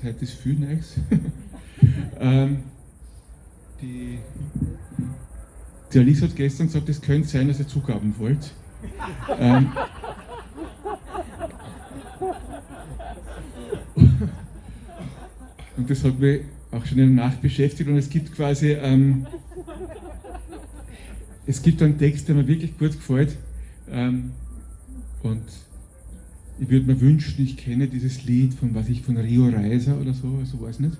Heute ist viel Neues. ähm, die, die Alice hat gestern gesagt, es könnte sein, dass ihr Zugaben wollt. Und das hat mich auch schon in der Nacht beschäftigt und es gibt quasi, es gibt einen Text, der mir wirklich gut gefällt, und ich würde mir wünschen, ich kenne dieses Lied von, was ich, von Rio Reiser oder so, also weiß nicht.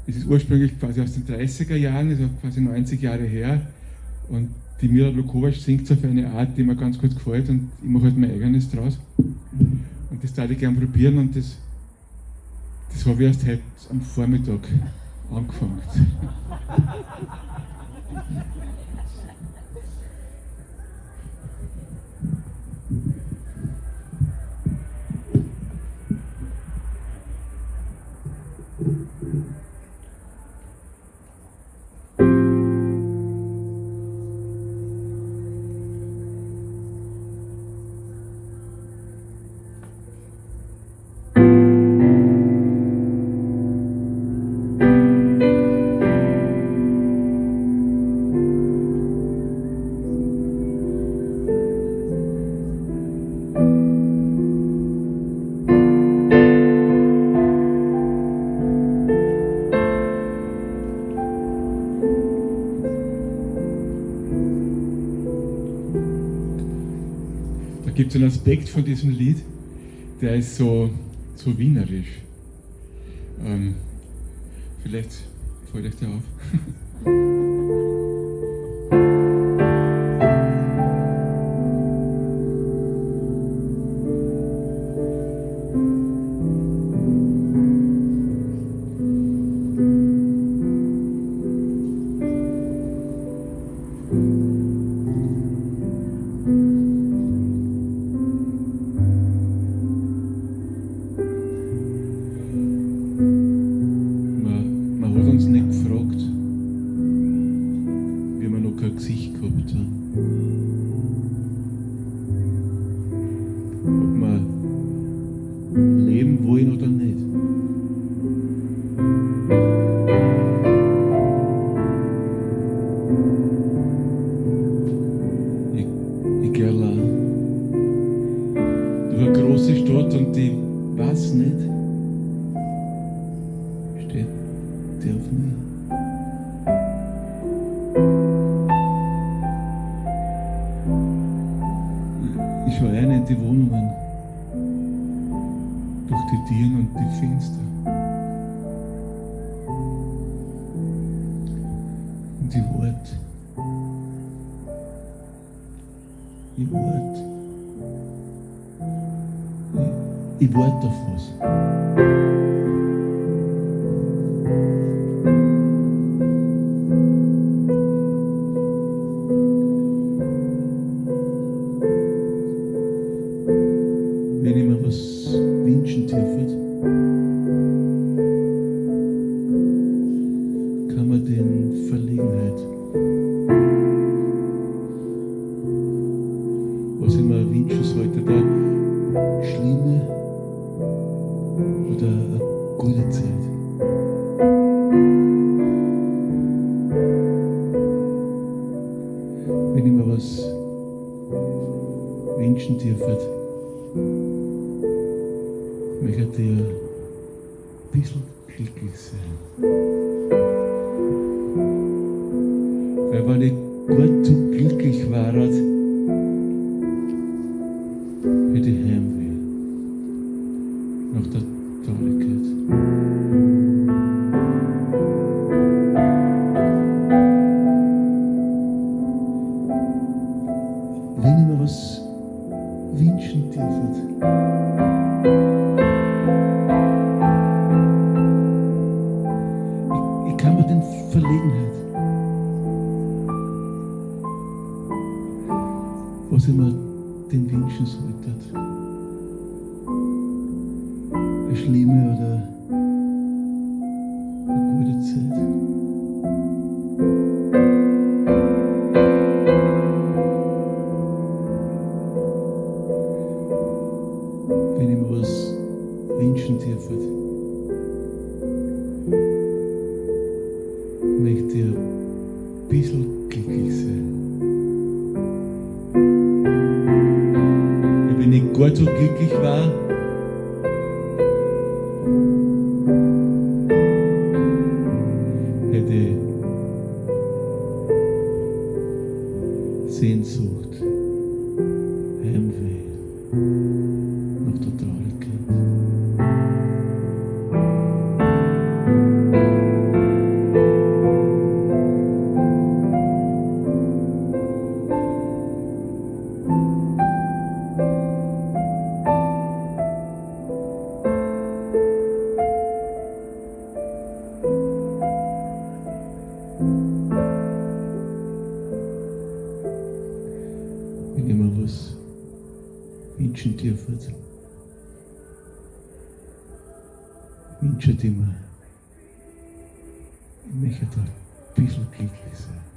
Es ist ursprünglich quasi aus den 30er Jahren, also quasi 90 Jahre her, und die Mira Kovac singt es auf eine Art, die mir ganz gut gefällt, und ich mache halt mein eigenes draus. Und das darf ich gern probieren, und das habe ich erst heute am Vormittag angefangen. Da gibt es einen Aspekt von diesem Lied, der ist so wienerisch. Vielleicht fällt euch der auf. Man hat uns nicht gefragt, wie wir noch kein Gesicht gehabt haben. Ob wir leben wollen oder nicht. Ich gehe allein durch eine große Stadt und ich weiß nicht, steht die auf mir. Ich schaue rein in die Wohnungen, durch die Türen und die Fenster. Und ich warte. Ich warte. Ich warte auf was. Wenn ich mir was wünschen dürfte, kann man den Verlegenheit, was ich mir wünschen sollte, da schlimme oder eine gute Zeit. Wenn ich mir was wünschen dürfte, möchte ich ein bisschen glücklich sein. Weil wenn ich gar zu glücklich war, hätte ich Heimweh nach der Traurigkeit. Wenn ich mir was wünschen dürfte, ich kann mir den Verlegenheit, was ich mir denn wünschen sollte, eine schlimme oder eine gute Zeit. Wenn ich mir was wünschen wünschen dürfen, möchte ich ein bisschen glücklich sein. Weil wenn ich gar so glücklich war, hätte ich Sehnsucht, Heimweh nach der Traurigkeit. Wenn ich mir was wünschen dürfte, wünsche ich mir, ich möchte ein bisschen glücklich sein.